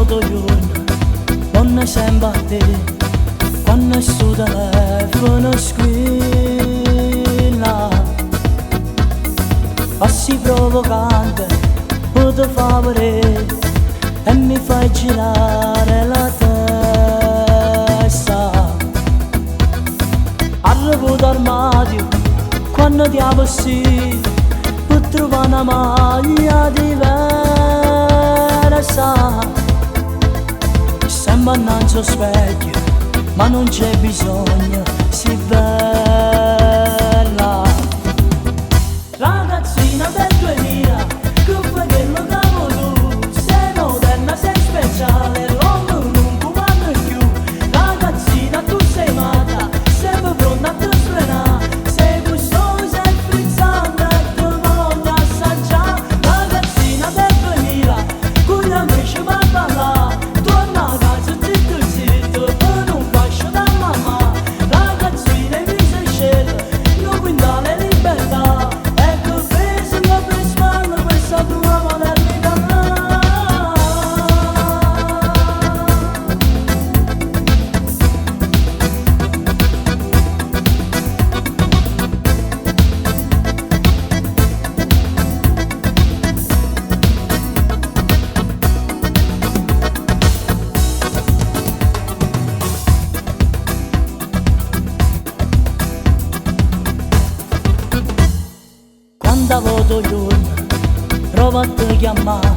voto giorno, quando sempre a te, quando sto telefono squilla. Passi provocante, per te favorire, e mi fai girare la testa. Arrivo dall'armadio, quando ti avessi, per trovare una maglia diversa. Sembra un specchio, ma non c'è bisogno, si bella. Ragazzina del 2000, che fai quello che vuoi tu? Sei moderna, sei speciale, l'uomo non comanda più. Ragazzina, tu sei matta, sempre pronta a te sfrenare. Sei gustosa e frizzante, ti voglio assaggiare. Ragazzina del 2000, con gli amici va a ballare. Torna a casa zitto zitto, per non fascio da mamma. Ragazzina, mi sei scelta, non quintale libertà. Ecco peso la per spalla questa tua modernità. Quando voto giorno, prova a te chiamare,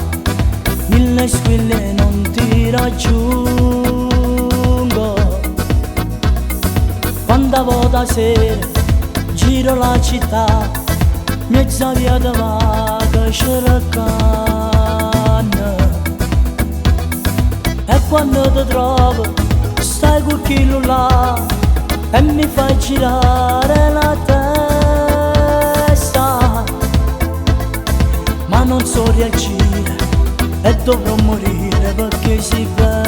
mille squille non ti raggiungo. Quando voto sera, giro la città, mezza via da vaga cercando. E quando ti trovo, stai con chi là, e mi fai girare la testa. Ma non so reagire e dovrò morire perché si bella.